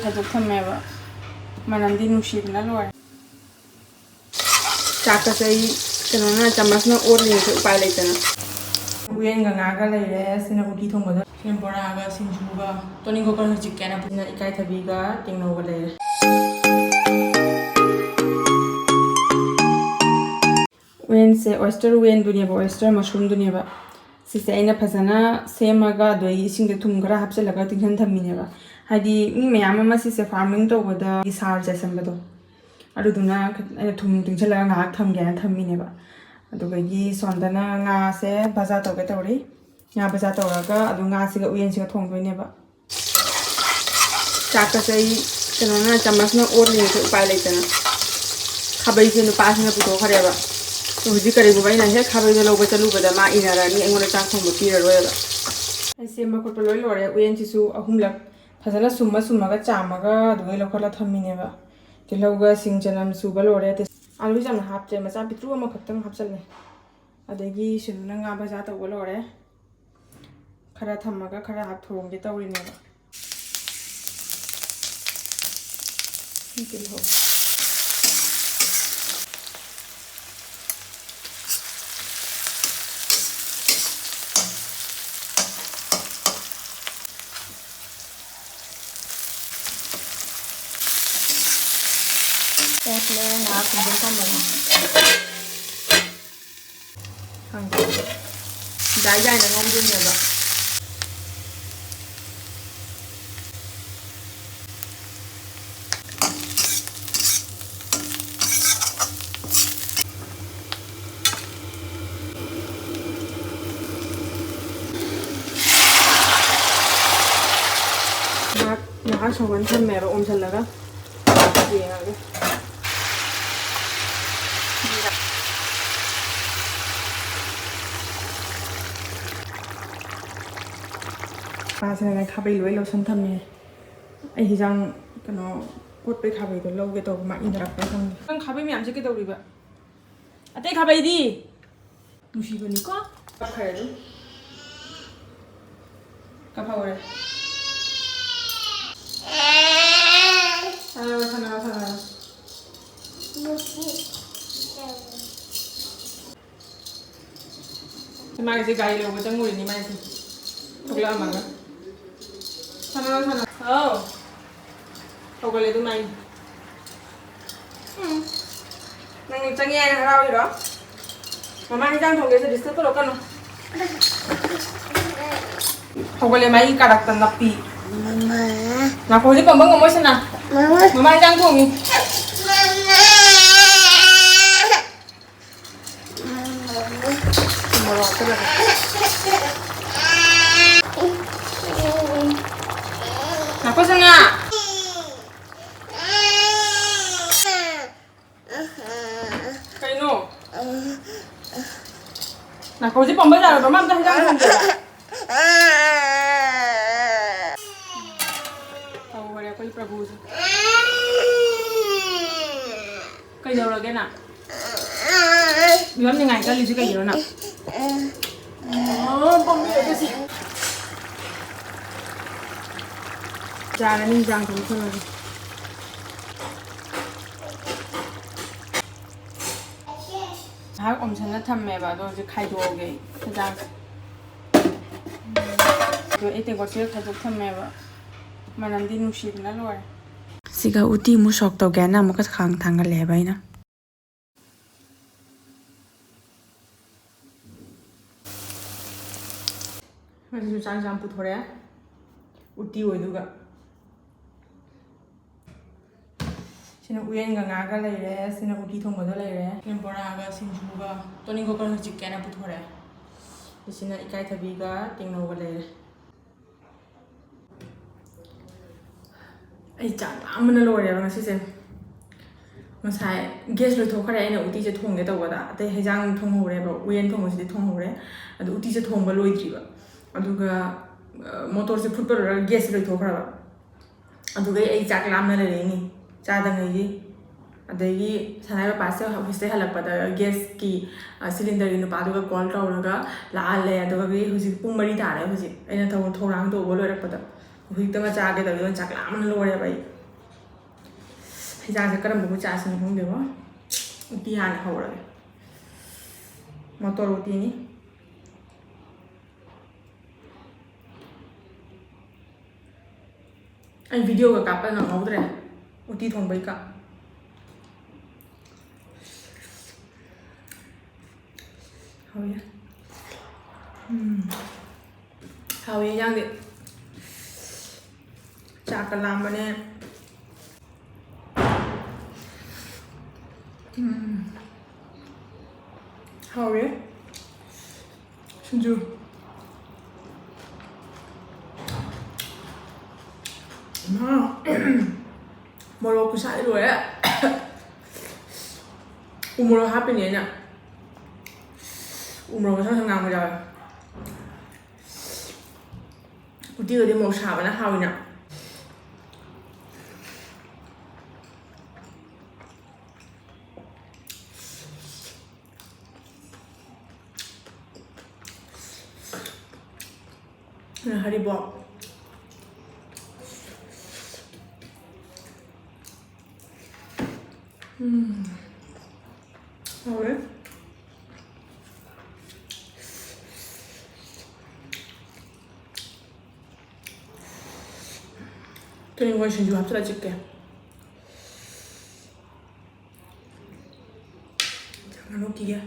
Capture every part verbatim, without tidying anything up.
ꯈꯥꯏꯗꯣꯛ ꯊꯝꯃꯦꯕ꯫ ꯃꯅꯝꯗꯤ ꯅꯨꯡꯁꯤꯕꯅ ꯂꯣꯏꯔꯦ꯫ ꯆꯥꯛꯀꯁꯦ ꯑꯩ ꯀꯩꯅꯣꯅ, ꯆꯥꯃꯁꯅ ꯑꯣꯠꯂꯤꯉꯩꯗ ꯎꯄꯥꯏ ꯂꯩꯇꯅ꯫ ꯎꯌꯦꯟꯒ ꯉꯥꯒ ꯂꯩꯔꯦ꯫ ꯁꯤꯅ ꯎꯇꯤ ꯊꯣꯡꯕꯗ꯫ ꯁꯤꯅ ꯕꯣꯔꯥꯒ ꯁꯤꯡꯖꯨꯒ꯫ ꯇꯣꯅꯤꯡꯈꯣꯛꯀ ꯍꯧꯖꯤꯛ ꯀꯦꯅ ꯄꯨꯟꯅ ꯏꯀꯥꯏꯊꯕꯤꯒ ꯇꯦꯡꯅꯧꯒ ꯂꯩꯔꯦ꯫ ꯎꯌꯦꯟꯁꯦ oyster ꯎꯌꯦꯟꯗꯨꯅꯦꯕ, oyster mushroomꯗꯨꯅꯦꯕ꯫ ꯁꯤꯁꯦ ꯑꯩꯅ ꯐꯖꯅ ꯁꯦꯝꯃꯒ, ꯑꯗꯩ ꯏꯁꯤꯡꯗ ꯊꯨꯝ ꯈꯔ ꯍꯥꯞꯆꯤꯜꯂꯒ ꯇꯤꯡꯁꯤꯟ ꯊꯝꯃꯤꯅꯦꯕ꯫ ꯍꯥꯏꯗꯤ ꯃꯤ ꯃꯌꯥꯝ ꯑꯃ ꯁꯤꯁꯦ farming ꯇꯧꯕꯗ ꯍꯥꯔ ꯆꯥꯏꯁꯟꯕꯗꯣ, ꯑꯗꯨꯗꯨꯅ ꯑꯩꯅ ꯊꯨꯝ ꯇꯤꯡꯁꯤꯜꯂꯒ ꯉꯥꯏꯍꯥꯛ ꯊꯝꯒꯦꯅ ꯊꯝꯃꯤꯅꯦꯕ꯫ ꯑꯗꯨꯗꯒꯤ ꯁꯣꯝꯗꯅ ꯉꯥꯁꯦ ꯚꯖꯥ ꯇꯧꯒꯦ ꯇꯧꯔꯤ꯫ ꯉꯥ ꯚꯖꯥ ꯇꯧꯔꯒ ꯑꯗꯨ ꯉꯥꯁꯤꯒ ꯎꯌꯦꯟꯁꯤꯒ ꯊꯣꯡꯗꯣꯏꯅꯦꯕ꯫ ꯆꯥꯛꯀꯁꯦ ꯑꯩ ꯀꯩꯅꯣꯅ, ꯆꯥꯃꯁꯅ ꯑꯣꯠꯂꯤꯉꯩꯗ ꯎꯄꯥꯏ ꯂꯩꯇꯅ ꯈꯥꯕꯩꯁꯦ ꯅꯨꯄꯥꯁꯤꯅ ꯄꯨꯊꯣꯛꯈ꯭ꯔꯦꯕ꯫ ꯑꯗꯣ ꯍꯧꯖꯤꯛ ꯀꯔꯤꯒꯨꯝꯕ ꯑꯩꯅ ꯍꯦꯛ ꯈꯥꯕꯩꯗꯣ ꯂꯧꯕ ꯆꯠꯂꯨꯕꯗ ꯃꯥ ꯏꯟꯅꯔꯅꯤ, ꯑꯩꯉꯣꯟꯗ ꯆꯥꯛ ꯊꯣꯡꯕ ꯄꯤꯔꯔꯣꯏꯕ꯫ ꯑꯩ ꯁꯦꯝꯕ ꯈꯣꯠꯄ ꯂꯣꯏ ꯂꯣꯏꯔꯦ꯫ ꯎꯌꯦꯟꯁꯤꯁꯨ ꯑꯍꯨꯝꯂꯛ ꯐꯖꯅ ꯁꯨꯝꯃ ꯁꯨꯝꯃꯒ ꯆꯥꯝꯃꯒ ꯑꯗꯨꯒ ꯂꯧꯈꯠꯂ ꯊꯝꯃꯤꯅꯦꯕ꯫ ꯇꯤꯜꯍꯧꯒ ꯁꯤꯡ ꯆꯅꯝ ꯁꯨꯕ ꯂꯣꯏꯔꯦ꯫ ꯑꯥꯂꯨ ꯌꯥꯝꯅ ꯍꯥꯞꯇ꯭ꯔꯦ, ꯃꯆꯥ ꯄꯤꯛꯇ꯭ꯔꯨ ꯑꯃꯈꯛꯇꯪ ꯍꯥꯞꯆꯜꯂꯦ꯫ ꯑꯗꯒꯤ ꯁꯤꯗꯅ ꯉꯥ ꯚꯖꯥ ꯇꯧꯕ ꯂꯣꯏꯔꯦ꯫ ꯈꯔ ꯊꯝꯃꯒ ꯈꯔ ꯍꯥꯞ ꯊꯣꯡꯒꯦ ꯇꯧꯔꯤꯅꯦꯕ꯫ ꯇꯤꯜꯍꯧ꯫ ꯑꯣꯠꯂꯦ, ꯉꯥꯏꯍꯥꯛ ꯈꯨꯝꯖꯤꯟ ꯊꯝꯃꯒ꯫ ꯈꯪꯗꯦ꯫ ꯌꯥꯏ ꯌꯥꯏꯅ ꯉꯧꯗꯣꯏꯅꯦꯕ꯫ ꯉꯥꯏꯍꯥꯛ, ꯉꯥꯏꯍꯥꯛ ꯁꯧꯍꯟ ꯊꯝꯃꯦꯕ, ꯑꯣꯝꯁꯤꯜꯂꯒ꯫ ꯌꯦꯡꯉꯒꯦ꯫ ꯃꯥꯁꯤꯅꯅꯦ, ꯈꯥꯕꯩ ꯂꯣꯏ ꯂꯧꯁꯟ ꯊꯝꯃꯦ꯫ ꯑꯩ ꯍꯤꯟꯖꯥꯡ ꯀꯩꯅꯣ ꯀꯣꯠꯄꯩ ꯈꯥꯕꯩꯗꯣ ꯂꯧꯒꯦ ꯇꯧꯕ, ꯃꯥ ꯏꯟꯅꯔꯛꯄ꯭ꯔꯥ ꯈꯪꯗꯦ꯫ ꯅꯪ ꯈꯥꯕꯩ ꯃꯌꯥꯝꯁꯦ ꯀꯩꯗꯧꯔꯤꯕ? ꯑꯇꯩ ꯈꯥꯕꯩꯗꯤ? ꯅꯨꯡꯁꯤꯕꯅꯤꯀꯣ꯫ ꯀꯞꯈ꯭ꯔꯦ ꯑꯗꯨꯝ꯫ ꯀꯞꯍꯧꯔꯦ꯫ ꯃꯥꯒꯤꯁꯦ ꯒꯥꯔꯤ ꯂꯧꯕ ꯆꯪꯉꯨꯔꯤꯅꯤ ꯃꯥꯏꯁꯦ꯫ ꯊꯣꯛꯂꯛꯑꯝꯃꯒ꯫ ꯁꯥꯟꯅꯔꯣ, ꯁꯥꯟꯅꯔꯣ꯫ ꯍꯥꯎ꯫ ꯍꯧꯒꯠꯂꯦ ꯑꯗꯨꯃꯥꯏꯅ꯫ ꯎꯝ꯫ ꯅꯪ ꯆꯪꯉꯦ ꯍꯥꯏꯅ ꯍꯔꯥꯎꯔꯤꯔꯣ? ꯃꯃꯥ ꯍꯤꯟꯖꯥꯡ ꯊꯣꯡꯒꯦꯁꯦ disturb ꯇꯧꯔꯛꯀꯅꯨ꯫ ꯍꯧꯒꯠꯂꯦ ꯃꯥꯒꯤ ꯀꯥꯔꯛꯇ ꯅꯞꯄꯤ꯫ ꯃꯃꯥ꯫ ꯅꯥꯀꯣꯡꯁꯦ ꯄꯝꯕ ꯉꯝꯃꯣꯏ ꯁꯅꯥ꯫ ꯃꯃꯥ꯫ ꯃꯃꯥ ꯍꯤꯟꯖꯥꯡ ꯊꯣꯡꯉꯤ꯫ ꯃꯃꯥ꯫ ꯉꯥꯏꯈꯣ, ꯁꯅꯥ꯫ ꯀꯩꯅꯣ? ꯉꯥꯏꯈꯣ, ꯍꯧꯖꯤꯛ ꯄꯝꯕ ꯌꯥꯔꯣꯏ, ꯃꯃꯥ ꯑꯝꯇ ꯍꯤꯟꯖꯥꯡ ꯊꯣꯡꯒꯦꯕ꯫ ꯇꯧꯈꯔꯦ ꯑꯩꯈꯣꯏ ꯄ꯭ꯔꯚꯨꯁꯦ꯫ ꯀꯩꯗꯧꯔꯒꯦ ꯅꯪ? ꯌꯥꯝ ꯅꯤꯡꯉꯥꯏ ꯀꯜꯂꯤꯁꯦ ꯀꯩꯒꯤꯅꯣ ꯅꯪ? ꯑꯣ, ꯄꯥꯝꯕꯤꯔꯒꯦ ꯁꯤ꯫ ꯌꯥꯔꯅꯤ, ꯏꯟꯖꯥꯡ ꯊꯣꯡ ꯊꯣꯡꯉꯒꯦ꯫ ꯉꯥꯏꯍꯥꯛ ꯑꯣꯝꯁꯤꯜꯂ ꯊꯝꯃꯦꯕ, ꯑꯗꯣ ꯍꯧꯖꯤꯛ ꯈꯥꯏꯗꯣꯛꯑꯒꯦ ꯏꯟꯖꯥꯡꯁꯦ꯫ ꯑꯗꯣ ꯑꯩ ꯇꯦꯡꯀꯣꯠꯁꯤꯗ ꯈꯥꯏꯗꯣꯛ ꯊꯝꯃꯦꯕ꯫ ꯃꯅꯝꯗꯤ ꯅꯨꯡꯁꯤꯕꯅ ꯂꯣꯏꯔꯦ꯫ ꯁꯤꯒ ꯎꯇꯤ ꯑꯃꯨꯛ ꯁꯣꯛ ꯇꯧꯒꯦꯅ ꯑꯃꯨꯛꯀ ꯈꯥꯡ ꯊꯥꯡꯒꯠꯂꯦꯕ ꯑꯩꯅ꯫ ꯉꯁꯤꯁꯨ ꯆꯥꯛ ꯌꯦꯟꯁꯥꯡ ꯄꯨꯊꯣꯔꯛꯑꯦ꯫ ꯎꯇꯤ ꯑꯣꯏꯗꯨꯒ꯫ ꯁꯤꯅ ꯎꯌꯦꯟꯒ ꯉꯥꯒ ꯂꯩꯔꯦ, ꯁꯤꯅ ꯎꯇꯤ ꯊꯣꯡꯕꯗ ꯂꯩꯔꯦ, ꯁꯤꯅ ꯕꯣꯔꯥꯒ ꯁꯤꯡꯖꯨꯒ ꯇꯣꯅꯤꯡꯈꯣꯛ ꯈꯔꯁꯨ ꯆꯤꯛꯀꯦꯅ ꯄꯨꯊꯣꯔꯛꯑꯦ꯫ ꯁꯤꯅ ꯏꯀꯥꯏꯊꯕꯤꯒ ꯇꯦꯡꯅꯧꯒ ꯂꯩꯔꯦ꯫ ꯑꯩ ꯆꯥꯛ ꯂꯥꯝꯕꯅ ꯂꯣꯏꯔꯦꯕ ꯉꯁꯤꯁꯦ꯫ ꯉꯁꯥꯏ gas ꯂꯣꯏꯊꯣꯛꯈ꯭ꯔꯦ, ꯑꯩꯅ ꯎꯇꯤꯁꯦ ꯊꯣꯡꯒꯦ ꯇꯧꯕꯗ꯫ ꯑꯇꯩ ꯍꯩꯖꯥꯡ ꯊꯣꯡꯍꯧꯔꯦꯕ, ꯎꯌꯦꯟ ꯊꯣꯡꯕꯁꯤꯗꯤ ꯊꯣꯡꯍꯧꯔꯦ꯫ ꯑꯗꯨ ꯎꯇꯤꯁꯦ ꯊꯣꯡꯕ ꯂꯣꯏꯗ꯭ꯔꯤꯕ꯫ ꯑꯗꯨꯒ, ꯑ, motorꯁꯦ ꯐꯨꯠꯄ ꯂꯣꯏꯔꯒ gasꯁꯦ ꯂꯣꯏꯊꯣꯛꯈ꯭ꯔꯕ꯫ ꯑꯗꯨꯒꯩ ꯑꯩ ꯆꯥꯛ ꯂꯥꯝꯅ ꯂꯩꯔꯛꯏꯅꯤ ꯆꯥꯗꯉꯩꯒꯤ꯫ ꯑꯗꯒꯤ ꯁꯅꯥꯏ ꯃꯄꯥꯁꯦ officeꯇꯩ ꯍꯜꯂꯛꯄꯗ gasꯀꯤ, ꯑ, cylinderꯒꯤ ꯅꯨꯄꯥꯗꯨꯒ call ꯇꯧꯔꯒ ꯂꯥꯛꯍꯜꯂꯦ꯫ ꯑꯗꯨꯒꯗꯤ ꯍꯧꯖꯤꯛ ꯄꯨꯡ ꯃꯔꯤ ꯇꯥꯔꯦ꯫ ꯍꯧꯖꯤꯛ ꯑꯩꯅ ꯊꯧ-, ꯊꯧꯔꯥꯡ ꯇꯧꯕ ꯂꯣꯏꯔꯛꯄꯗ ꯍꯧꯖꯤꯛꯇ ꯆꯥꯒꯦ ꯇꯧꯔꯤꯗꯣ ꯆꯥꯛ ꯂꯥꯝꯕꯅ ꯂꯣꯏꯔꯦꯕ ꯑꯩ꯫ ꯍꯤꯟꯖꯥꯡꯁꯦ ꯀꯔꯝꯕꯕꯨ ꯆꯥꯁꯤꯅꯣ ꯈꯪꯗꯦꯕꯣ꯫ ꯎꯇꯤ ꯍꯥꯟꯅ ꯍꯧꯔꯒꯦ꯫ ꯃꯣꯇꯣꯔ ꯎꯇꯤꯅꯤ꯫ ꯑꯩ videoꯒ ꯀꯥꯞꯄ ꯅꯪꯍꯧꯗ꯭ꯔꯦ, ꯎꯇꯤ ꯊꯣꯡꯕꯩ ꯀꯥꯞ꯫ ꯍꯥꯎꯋꯦ꯫ ꯎꯝ꯫ ꯍꯥꯎꯋꯦ ꯏꯟꯖꯥꯡꯗꯤ꯫ ꯆꯥꯛꯀ ꯂꯥꯝꯕꯅꯦ꯫ ꯎꯝ꯫ ꯍꯥꯎꯋꯦ꯫ ꯁꯤꯡꯖꯨ꯫ ꯏꯃꯥ꯫ ꯃꯣꯔꯣꯛ ꯈꯨꯁꯥꯗꯤ ꯂꯣꯏꯔꯦ꯫ ꯎ ꯃꯣꯔꯣꯛ ꯍꯥꯞꯄꯤꯅꯦ ꯑꯩꯅ꯫ ꯎ ꯃꯣꯔꯣꯛ ꯃꯁꯥ ꯃꯁꯥ ꯉꯥꯡꯕ ꯌꯥꯎꯋꯦ꯫ ꯎꯇꯤꯒꯗꯤ ꯃꯣꯔꯣꯛ ꯁꯥꯕꯅ ꯍꯥꯎꯋꯤꯅ꯫ ꯍꯔꯤꯕꯣꯞ꯫ ꯎꯝ꯫ ꯍꯥꯎꯔꯦ꯫ ꯇꯨꯅꯤꯡꯈꯣꯛ ꯁꯤꯡꯖꯨ ꯍꯥꯞꯆꯤꯜꯂ ꯆꯤꯛꯀꯦ꯫ ꯉꯥꯅꯨ ꯀꯤꯒꯦ꯫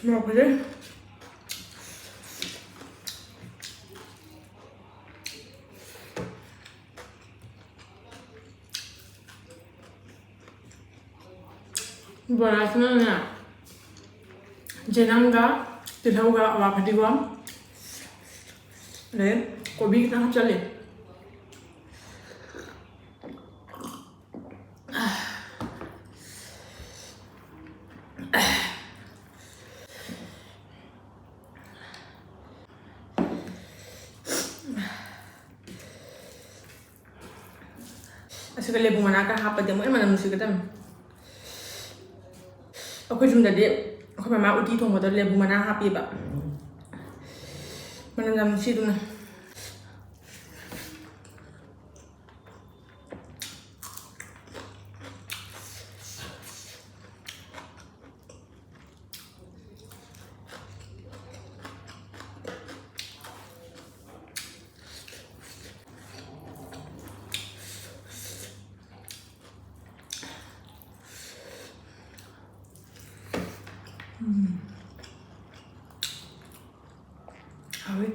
ꯃꯣꯔꯣꯛ ꯐꯖꯩ꯫ ꯕꯣꯔꯥꯁꯤꯅꯅꯦ, ꯆꯦꯅꯝꯒ ꯇꯤꯜꯍꯧꯒ ꯑꯋꯥ ꯐꯗꯤꯒꯣꯝ ꯑꯗꯩ ꯀꯣꯕꯤ ꯈꯤꯇꯪ ꯍꯥꯞꯆꯜꯂꯦ꯫ ꯑꯁꯤꯒ ꯂꯦꯕꯨ ꯃꯅꯥ ꯈꯔ ꯍꯥꯞꯄꯗꯤ ꯑꯃꯨꯛ ꯍꯦꯟꯅ ꯃꯅꯝ ꯅꯨꯡꯁꯤꯒꯗꯕꯅꯤ꯫ ꯑꯩꯈꯣꯏ ꯌꯨꯝꯗꯗꯤ ꯑꯩꯈꯣꯏ ꯃꯃꯥ ꯎꯇꯤ ꯊꯣꯡꯕꯗ ꯂꯦꯕꯨ ꯃꯅꯥ ꯍꯥꯞꯄꯤꯕ꯫ ꯃꯅꯝ ꯌꯥꯝ ꯅꯨꯡꯁꯤꯗꯅ꯫ ꯎꯝ꯫ ꯍꯥꯎꯋꯤ꯫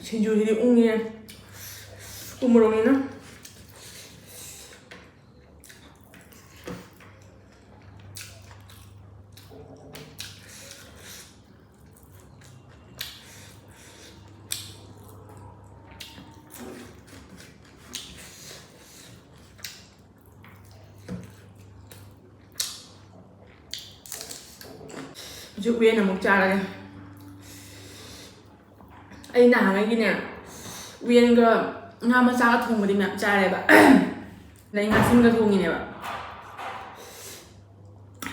ꯁꯤꯡꯖꯨꯁꯤꯗꯤ ꯎꯪꯉꯦ꯫ ꯎ ꯃꯣꯔꯣꯛꯅꯤꯅ꯫ ꯍꯧꯖꯤꯛ ꯎꯌꯦꯟ ꯑꯃꯨꯛ ꯆꯥꯔꯒꯦ꯫ ꯑꯩ ꯅꯍꯥꯟꯉꯩꯒꯤꯅꯦ, ꯎꯌꯦꯟꯒ ꯉꯥ ꯃꯆꯥꯒ ꯊꯣꯡꯕꯗꯤ ꯃꯌꯥꯝ ꯆꯥꯔꯦꯕ꯫ ꯑꯗꯩ ꯉꯥꯁꯤꯡꯒ ꯊꯣꯡꯉꯤꯅꯦꯕ꯫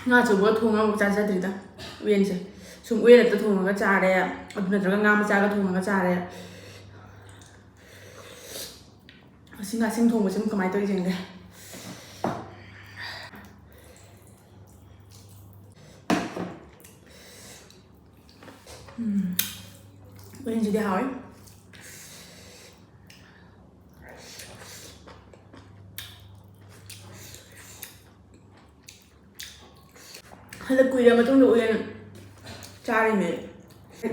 ꯉꯥ ꯑꯆꯧꯕꯒ ꯊꯣꯡꯉꯒ ꯑꯃꯨꯛ ꯆꯥꯖꯗ꯭ꯔꯤꯗ ꯎꯌꯦꯟꯁꯦ꯫ ꯁꯨꯝ ꯎꯌꯦꯟ ꯑꯇ ꯊꯣꯡꯉꯒ ꯆꯥꯔꯦ, ꯑꯗꯨ ꯅꯠꯇ꯭ꯔꯒ ꯉꯥ ꯃꯆꯥꯒ ꯊꯣꯡꯉꯒ ꯆꯥꯔꯦ꯫ ꯑꯁꯤ ꯉꯥꯁꯤꯡ ꯊꯣꯡꯕꯁꯤꯃ ꯀꯃꯥꯏꯅ ꯇꯧꯔꯤ ꯌꯦꯡꯒꯦ꯫ ꯎꯝ꯫ ꯎꯌꯦꯟꯁꯤꯗꯤ ꯍꯥꯎꯋꯤ꯫ ꯍꯟꯗꯛ ꯀꯨꯏꯔ ꯃꯇꯨꯡꯗ ꯎꯌꯦꯟ ꯆꯥꯔꯤꯅꯦ꯫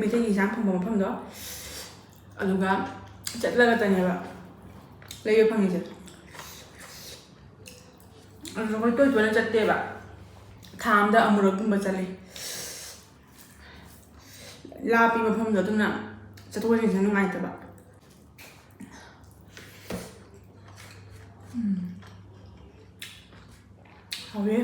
ꯃꯩꯇꯩꯒꯤ ꯏꯟꯁꯥꯡ ꯐꯪꯕ ꯃꯐꯝꯗꯣ ꯑꯗꯨꯒ ꯆꯠꯂꯒꯇꯅꯦꯕ ꯂꯩꯕ ꯐꯪꯉꯤꯁꯦ꯫ ꯑꯗꯨꯗ ꯑꯩꯈꯣꯏ ꯇꯣꯏ ꯇꯣꯏꯅ ꯆꯠꯇꯦꯕ, ꯊꯥ ꯑꯝꯗ ꯑꯃꯨꯔꯛꯀꯨꯝꯕ ꯆꯠꯂꯤ꯫ ꯂꯥꯞꯄꯤ ꯃꯐꯝꯗꯣ, ꯑꯗꯨꯅ ꯆꯠꯊꯣꯛ ꯆꯠꯁꯤꯟꯁꯦ ꯅꯨꯡꯉꯥꯏꯇꯕ꯫ ꯎꯝ꯫ ꯍꯥꯎꯋꯦ꯫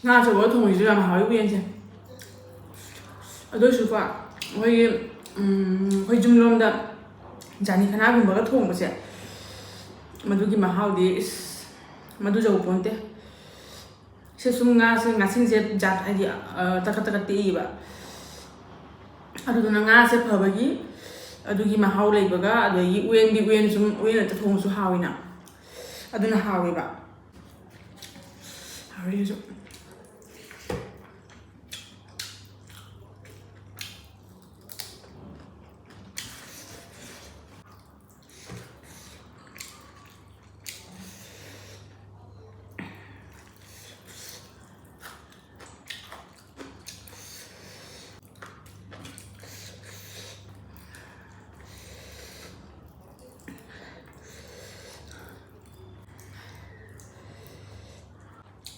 ꯉꯥ ꯑꯆꯧꯕꯒ ꯊꯣꯡꯕꯁꯤꯁꯨ ꯌꯥꯝ ꯍꯥꯎꯋꯤ ꯎꯌꯦꯟꯁꯦ꯫ ꯑꯗꯨ ꯑꯣꯏꯁꯨꯀꯣ, ꯑꯩꯈꯣꯏꯒꯤ, ꯎꯝ, ꯑꯩꯈꯣꯏ ꯌꯨꯝꯂꯣꯝꯗ ꯖꯥꯅꯤ ꯈꯅꯥꯒꯨꯝꯕꯒ ꯊꯣꯡꯕꯁꯦ, ꯃꯗꯨꯒꯤ ꯃꯍꯥꯎꯗꯤ ꯏꯁ, ꯃꯗꯨ ꯌꯧꯄꯣꯟꯇꯦ꯫ ꯁꯤ ꯁꯨꯝ ꯉꯥꯁꯦ, ꯉꯥꯁꯤꯡꯁꯦ ꯖꯥꯠ ꯍꯥꯏꯗꯤ, ꯑ, ꯇꯈꯠ ꯇꯈꯠ ꯇꯦꯛꯏꯕ꯫ ꯑꯗꯨꯗꯨꯅ ꯉꯥꯁꯦ ꯐꯕꯒꯤ ꯑꯗꯨꯒꯤ ꯃꯍꯥꯎ ꯂꯩꯕꯒ, ꯑꯗꯒꯤ ꯎꯌꯦꯟꯗꯤ ꯎꯌꯦꯟ ꯁꯨꯝ, ꯎꯌꯦꯟ ꯑꯇ ꯊꯣꯡꯉꯁꯨ ꯍꯥꯎꯋꯤꯅ, ꯑꯗꯨꯅ ꯍꯥꯎꯋꯦꯕ꯫ ꯍꯥꯎꯔꯦ ꯁꯤꯁꯨ꯫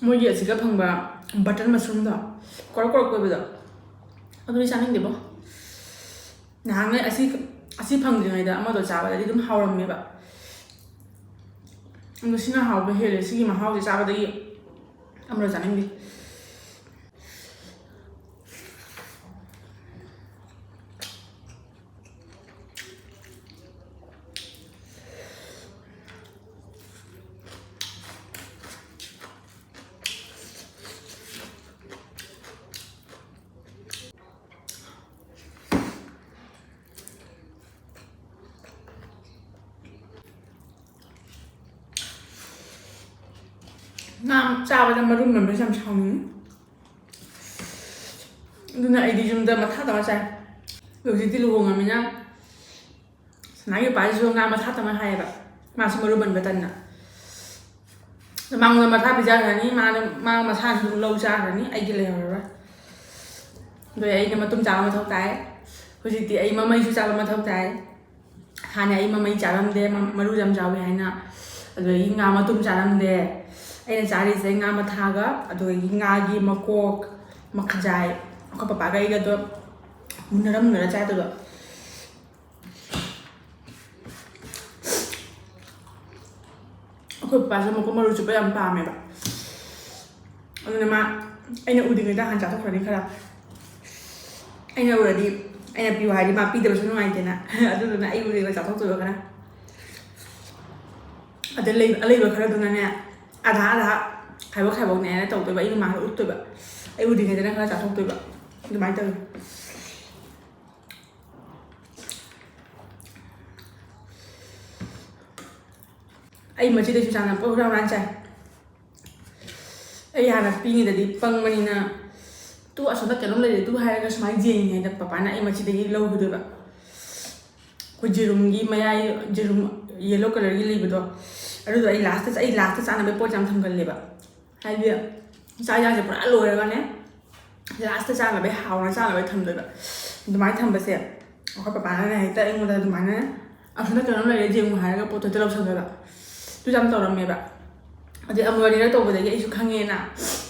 ꯃꯣꯏꯒꯤ ꯑꯁꯤꯒ ꯐꯪꯕ ꯕꯇꯔ ꯃꯁꯔꯨꯝꯗꯣ, ꯀꯣꯔꯛ ꯀꯣꯔꯛ ꯀꯣꯏꯕꯗꯣ, ꯑꯗꯨꯗꯤ ꯆꯥꯅꯤꯡꯗꯦꯕꯣ꯫ ꯅꯍꯥꯟꯉꯩ ꯑꯁꯤ, ꯑꯁꯤ ꯐꯪꯗ꯭ꯔꯤꯉꯩꯗ ꯑꯃꯗꯣ ꯆꯥꯕꯗꯗꯤ ꯑꯗꯨꯝ ꯍꯥꯎꯔꯝꯃꯦꯕ꯫ ꯑꯗꯣ ꯁꯤꯅ ꯍꯥꯎꯕ ꯍꯦꯜꯂꯦ꯫ ꯁꯤꯒꯤ ꯃꯍꯥꯎꯁꯦ ꯆꯥꯕꯗꯒꯤ ꯑꯃꯗꯣ ꯆꯥꯅꯤꯡꯗꯦ꯫ ꯉꯥ ꯆꯥꯕꯗ ꯃꯔꯨ ꯃꯟꯕꯁꯦ ꯌꯥꯝ ꯁꯥꯎꯅꯤꯡꯉꯤ꯫ ꯑꯗꯨꯅ ꯑꯩꯗꯤ ꯌꯨꯝꯗ ꯃꯊꯥ ꯇꯧꯔ ꯆꯥꯏ꯫ ꯑꯗꯣ ꯍꯧꯖꯤꯛꯇꯤ ꯂꯨꯍꯣꯡꯉꯃꯤꯅ ꯁꯅꯥꯒꯤ ꯅꯨꯄꯥꯁꯤꯁꯨ ꯉꯥ ꯃꯊꯥ ꯇꯧꯔ ꯍꯥꯏꯌꯦꯕ, ꯃꯥꯁꯨ ꯃꯔꯨ ꯃꯟꯕ ꯇꯟꯅ꯫ ꯑꯗꯣ ꯃꯉꯣꯟꯗ ꯃꯊꯥ ꯄꯤꯖꯈ꯭ꯔꯅꯤ, ꯃꯥꯅ, ꯃꯥ ꯃꯁꯥꯅꯁꯨ ꯑꯗꯨꯝ ꯂꯧ ꯆꯥꯈ꯭ꯔꯅꯤ, ꯑꯩꯒꯤ ꯂꯩꯍꯧꯔꯔꯣꯏ꯫ ꯑꯗꯣ ꯑꯩꯅ ꯃꯇꯨꯝ ꯆꯥꯕ ꯃꯊꯧ ꯇꯥꯏ꯫ ꯍꯧꯖꯤꯛꯇꯤ ꯑꯩ ꯃꯃꯩꯁꯨ ꯆꯥꯕ ꯃꯊꯧ ꯇꯥꯏ꯫ ꯍꯥꯟꯅ ꯑꯩ ꯃꯃꯩ ꯆꯥꯔꯝꯗꯦ, ꯃ-, ꯃꯔꯨ ꯌꯥꯝ ꯆꯥꯎꯋꯤ ꯍꯥꯏꯅ꯫ ꯑꯗꯨꯗꯒꯤ ꯉꯥ ꯃꯇꯨꯝ ꯆꯥꯔꯝꯗꯦ꯫ ꯑꯩꯅ ꯆꯥꯔꯤꯁꯦ ꯉꯥ ꯃꯊꯥꯒ, ꯑꯗꯨꯗꯒꯤ ꯉꯥꯒꯤ ꯃꯀꯣꯛ, ꯃꯈꯖꯥꯏ꯫ ꯑꯩꯈꯣꯏ ꯄꯄꯥꯒ ꯑꯩꯒꯗꯣ ꯃꯨꯟꯅꯔ ꯃꯨꯟꯅꯔ ꯆꯥꯗꯣꯏꯕ꯫ ꯑꯩꯈꯣꯏ ꯄꯄꯥꯁꯦ ꯃꯀꯣꯛ ꯃꯔꯨ ꯆꯨꯞꯄ ꯌꯥꯝ ꯄꯥꯝꯃꯦꯕ꯫ ꯑꯗꯨꯅ ꯃꯥ ꯑꯩꯅ ꯎꯗ꯭ꯔꯤꯉꯩꯗ ꯍꯥꯟꯅ ꯆꯥꯊꯣꯛꯈ꯭ꯔꯅꯤ ꯈꯔ꯫ ꯑꯩꯅ ꯎꯔꯗꯤ, ꯑꯩꯅ ꯄꯤꯌꯨ ꯍꯥꯏꯔꯗꯤ ꯃꯥ ꯄꯤꯗꯕꯁꯨ ꯅꯨꯡꯉꯥꯏꯇꯦꯅ꯫ ꯑꯗꯨꯗꯨꯅ ꯑꯩ ꯎꯗ꯭ꯔꯤꯉꯩꯗ ꯆꯥꯊꯣꯛꯇꯣꯏꯕ ꯈꯔ꯫ ꯑꯗꯩ ꯂꯩ-, ꯑꯂꯩꯕ ꯈꯔꯗꯨꯅꯅꯦ, ꯑꯙꯥ ꯑꯙꯥ, ꯈꯥꯏꯕꯣꯛ ꯈꯥꯏꯕꯣꯛꯅꯦꯅ ꯇꯧꯗꯣꯏꯕ꯫ ꯑꯩ ꯃꯃꯥꯡꯗ ꯎꯠꯇꯣꯏꯕ, ꯑꯩ ꯎꯗ꯭ꯔꯤꯉꯩꯗꯅ ꯈꯔ ꯆꯥꯊꯣꯛꯇꯣꯏꯕ꯫ ꯑꯗꯨꯃꯥꯏꯅ ꯇꯧꯋꯤ꯫ ꯑꯩ ꯃꯆꯤꯗꯩꯁꯨ ꯆꯥꯅ ꯄꯨꯔꯥ ꯍꯨꯔꯥꯟ ꯍꯨꯔꯥꯟ ꯆꯥꯏ꯫ ꯑꯩ ꯍꯥꯟꯅ ꯄꯤꯛꯏꯉꯩꯗꯗꯤ ꯄꯪꯕꯅꯤꯅ, "ꯇꯨ ꯑꯁꯣꯝꯗ ꯀꯩꯅꯣꯝ ꯂꯩꯔꯦ ꯇꯨ" ꯍꯥꯏꯔꯒ ꯁꯨꯃꯥꯏꯅ ꯌꯦꯡꯉꯤꯉꯩꯗ ꯄꯄꯥꯅ ꯑꯩ ꯃꯆꯤꯗꯒꯤ ꯂꯧꯈꯤꯗꯣꯏꯕ꯫ ꯑꯩꯈꯣꯏ ꯖꯦꯔꯨꯝꯒꯤ ꯃꯌꯥꯏ, ꯖꯦꯔꯨꯝ yellow colourꯒꯤ ꯂꯩꯕꯗꯣ, ꯑꯗꯨꯗꯣ ꯑꯩ ꯂꯥꯁꯇ, ꯑꯩ ꯂꯥꯁꯇ ꯆꯥꯅꯕ ꯄꯣꯠ ꯌꯥꯝ ꯊꯝꯒꯜꯂꯦꯕ꯫ ꯍꯥꯏꯗꯤ ꯆꯥꯛ ꯌꯦꯟꯁꯥꯡꯁꯦ ꯄꯨꯔꯥ ꯂꯣꯏꯔꯒꯅꯦ, ꯂꯥꯁꯇ ꯆꯥꯅꯕꯩ, ꯍꯥꯎꯅ ꯆꯥꯅꯕꯩ ꯊꯝꯗꯣꯏꯕ꯫ ꯑꯗꯨꯃꯥꯏꯅ ꯊꯝꯕꯁꯦ ꯑꯩꯈꯣꯏ ꯄꯄꯥꯅꯅꯦ ꯍꯦꯛꯇ ꯑꯩꯉꯣꯟꯗ ꯑꯗꯨꯃꯥꯏꯅ, "ꯑꯁꯣꯝꯗ ꯀꯩꯅꯣꯝ ꯂꯩꯔꯦ ꯌꯦꯡꯉꯨ" ꯍꯥꯏꯔꯒ ꯄꯣꯠꯇꯣ ꯍꯦꯛꯇ ꯂꯧꯁꯜꯂꯦꯕ꯫ ꯑꯗꯨ ꯌꯥꯝ ꯇꯧꯔꯝꯃꯦꯕ꯫ ꯑꯗꯩ ꯑꯃꯨꯔꯛ ꯑꯅꯤꯔꯛ ꯇꯧꯕꯗꯒꯤ ꯑꯩꯁꯨ ꯈꯪꯉꯦꯅ,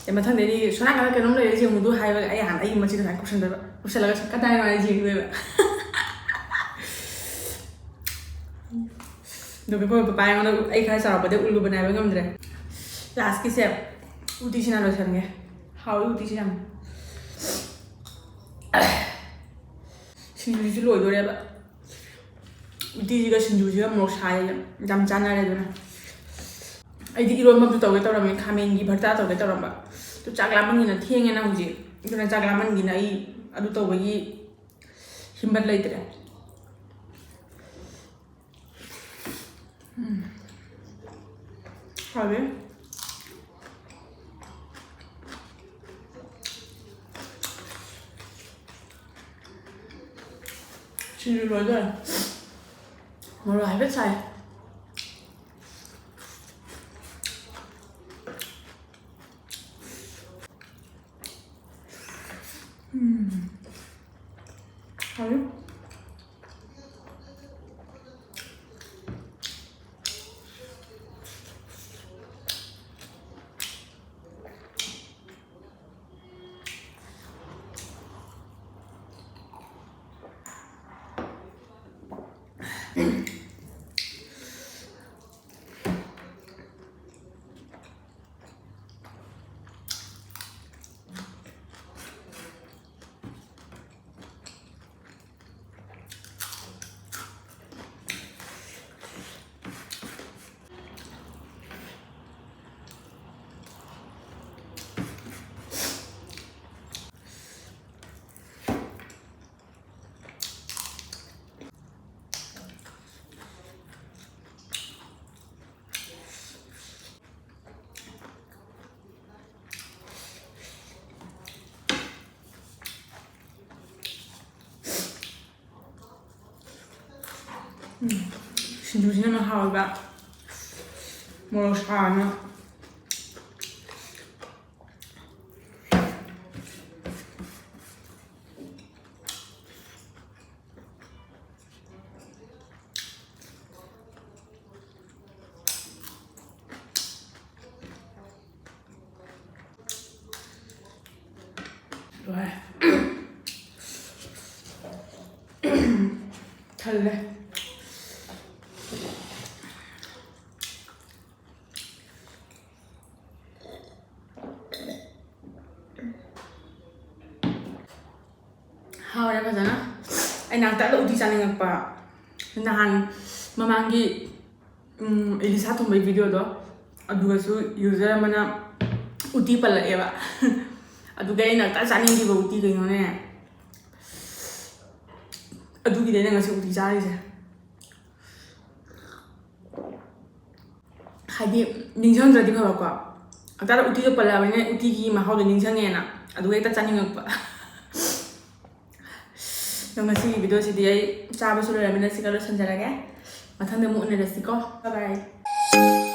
ꯑꯦ, ꯃꯊꯪꯗꯩꯗꯤ "ꯁꯣꯝ ꯅꯥꯀꯟꯗ ꯀꯩꯅꯣꯝ ꯂꯩꯔꯦ ꯌꯦꯡꯉꯨꯗꯨ" ꯍꯥꯏꯕꯒ ꯑꯩ ꯍꯥꯟꯅ ꯑꯩꯒꯤ ꯃꯆꯤꯗ ꯁꯨꯃꯥꯏꯅ ꯀꯨꯞꯁꯟꯗꯣꯏꯕ꯫ ꯀꯨꯞꯁꯜꯂꯒ "ꯁꯤ ꯀꯗꯥꯏꯅꯣ?" ꯍꯥꯏꯅ ꯌꯦꯡꯗꯣꯏꯕ꯫ ꯑꯗꯨꯒ ꯑꯩꯈꯣꯏ ꯄꯄꯥ ꯑꯩꯉꯣꯟꯗ, ꯑꯩ ꯈꯔ ꯆꯥꯎꯔꯛꯄꯗꯩ ꯎꯠꯂꯨꯕꯅꯦ ꯍꯥꯏꯕ ꯉꯝꯗ꯭ꯔꯦ꯫ ꯂꯥꯁꯀꯤꯁꯦ ꯎꯇꯤꯁꯤꯅ ꯂꯣꯏꯁꯟꯒꯦ꯫ ꯍꯥꯎꯏ ꯎꯇꯤꯁꯤ ꯌꯥꯝ꯫ ꯁꯤꯡꯖꯨꯁꯤꯁꯨ ꯂꯣꯏꯗꯣꯔꯦꯕ꯫ ꯎꯇꯤꯁꯤꯒ ꯁꯤꯡꯖꯨꯁꯤꯒ ꯃꯣꯔꯣꯛ ꯁꯥꯏ ꯌꯥꯝ ꯆꯥꯟꯅꯔꯦ꯫ ꯑꯗꯨꯅ ꯑꯩꯗꯤ ꯏꯔꯣꯟꯕ ꯑꯃꯁꯨ ꯇꯧꯒꯦ ꯇꯧꯔꯝꯃꯦ, ꯈꯥꯃꯦꯟꯒꯤ ꯚꯔꯇꯥ ꯇꯧꯒꯦ ꯇꯧꯔꯝꯕ꯫ ꯑꯗꯨ ꯆꯥꯛ ꯂꯥꯝꯃꯟꯒꯤꯅ ꯊꯦꯡꯉꯦꯅ ꯍꯧꯖꯤꯛ꯫ ꯑꯗꯨꯅ ꯆꯥꯛ ꯂꯥꯝꯃꯟꯒꯤꯅ ꯑꯩ ꯑꯗꯨ ꯇꯧꯕꯒꯤ ꯍꯤꯝꯃꯠ ꯂꯩꯇ꯭ꯔꯦ꯫ ꯎꯝ꯫ ꯍꯥꯎꯋꯦ꯫ ꯁꯤꯡꯖꯨ ꯂꯣꯏꯗꯣꯔꯦ꯫ ꯃꯣꯔꯣꯛ ꯍꯥꯏꯐꯦꯠ ꯁꯥꯏ꯫ ꯎꯝ꯫ ꯍꯥꯎꯋꯤ꯫ ꯁꯤꯡꯖꯨꯁꯤꯅ ꯑꯃ ꯍꯥꯎꯋꯦꯕ, ꯃꯣꯔꯣꯛ ꯁꯥꯅ꯫ ꯂꯣꯏꯔꯦ꯫ ꯊꯜꯂꯦ꯫ ꯍꯥꯎꯔꯦ ꯐꯖꯅ꯫ ꯑꯩ ꯉꯥꯛꯇꯪꯗ ꯎꯇꯤ ꯆꯥꯅꯤꯡꯉꯛꯄ꯫ ꯅꯍꯥꯟ ꯃꯃꯥꯡꯒꯤ, ꯎꯝ, ꯏꯂꯤꯁꯥ ꯊꯣꯡꯕꯒꯤ videoꯗꯣ, ꯑꯗꯨꯒꯁꯨ user ꯑꯃꯅ ꯎꯇꯤ ꯄꯜꯂꯛꯑꯦꯕ꯫ ꯑꯗꯨꯒ ꯑꯩ ꯉꯥꯛꯇꯪ ꯆꯥꯅꯤꯡꯈꯤꯕ ꯎꯇꯤ ꯀꯩꯅꯣꯅꯦ꯫ ꯑꯗꯨꯒꯤꯗꯤ ꯑꯩꯅ ꯉꯁꯤ ꯎꯇꯤ ꯆꯥꯔꯤꯁꯦ꯫ ꯍꯥꯏꯗꯤ ꯅꯤꯡꯁꯤꯡꯗ꯭ꯔꯗꯤ ꯐꯕꯀꯣ꯫ ꯉꯥꯛꯇꯪꯗ ꯎꯇꯤꯗꯣ ꯄꯜꯂꯛꯑꯕꯅꯤꯅ ꯎꯇꯤꯒꯤ ꯃꯍꯥꯎꯗꯣ ꯅꯤꯡꯁꯤꯡꯉꯦꯅ꯫ ꯑꯗꯨꯒ ꯍꯦꯛꯇ ꯆꯥꯅꯤꯡꯉꯛꯄ꯫ ꯑꯗꯣ ꯉꯁꯤꯒꯤ videoꯁꯤꯗꯤ ꯑꯩ ꯆꯥꯕꯁꯨ ꯂꯣꯏꯔꯕꯅꯤꯅ ꯁꯤꯒ ꯂꯣꯏꯁꯤꯟꯖꯔꯒꯦ꯫ ꯃꯊꯪꯗ ꯑꯃꯨꯛ ꯎꯅꯔꯁꯤꯀꯣ꯫ Bye bye꯫